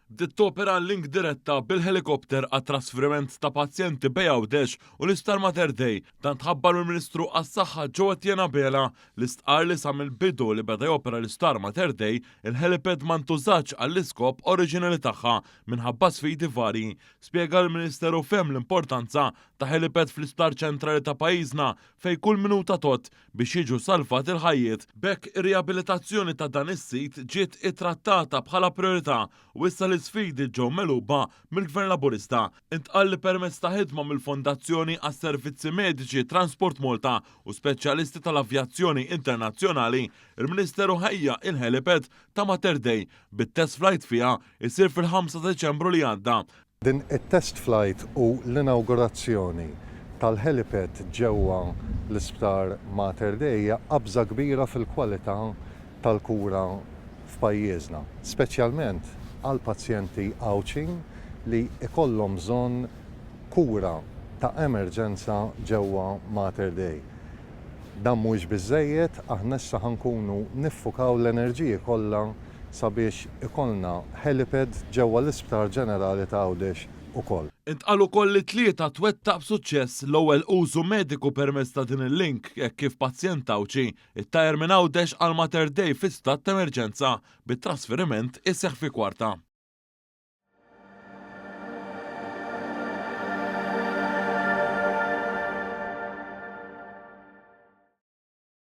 Bdiet topera link diretta bil-ħelikopter għat-trasferiment ta' pazjenti bejn Għawdex u l-Isptar Mater Dei. Dan tħabbar mill-Ministru għas-Saħħa Jo Etienne Abela li stqarr li sa mill-bidu li beda jopera l-Isptar Mater Dei, il-helipad ma ntużatx għall-iskop oriġinali tagħha minħabba sfidi varji. Spjega li l-Ministeru fehem l-importanza ta' helipad fl-Isptar Ċentrali ta' pajjiżna fejn kull minuta tgħodd biex jiġu salvati l-ħajjiet. B'hekk ir-riabilitazzjoni ta' dan is-sit ġiet ittrattata bħala prijorità u issa l-isfidi ġew megħluba mill-Gvern Laburista. Intqal li permezz ta' ħidma mill-Fondazzjoni għas-Servizzi Mediċi Transport Malta u speċjalisti tal-avjazzjoni internazzjonali, il-Ministeru ħejja il-helipad ta' Mater Dei bit-test flight fiha jsir fil-5 ta' Diċembru li għadda. Din it-test flight u l-inawgurazzjoni tal-helipad ġewwa l-Isptar Mater Dei hija qabża kbira fil-kwalità tal-kura f'pajjiżna, speċjalment għall-pazjenti Għawdxin li jkollhom bżonn kura ta' emerġenza ġewwa Mater Dei. Dan mhuwiex biżżejjed, aħna issa ħa nkunu niffukaw l-enerġiji kollha sabiex ikollna helipad ġewwa l-Isptar Ġenerali ta' Għawdex ukoll. Intqal ukoll li t-Tlieta twettaq b'suċċess l-ewwel użu mediku permezz ta' din il-link hekk kif pazjent Għawdxi ttajjar minn Għawdex għal Mater Dei fi stat t'emerġenza, bit-trasferiment iseħħ fi kwarta.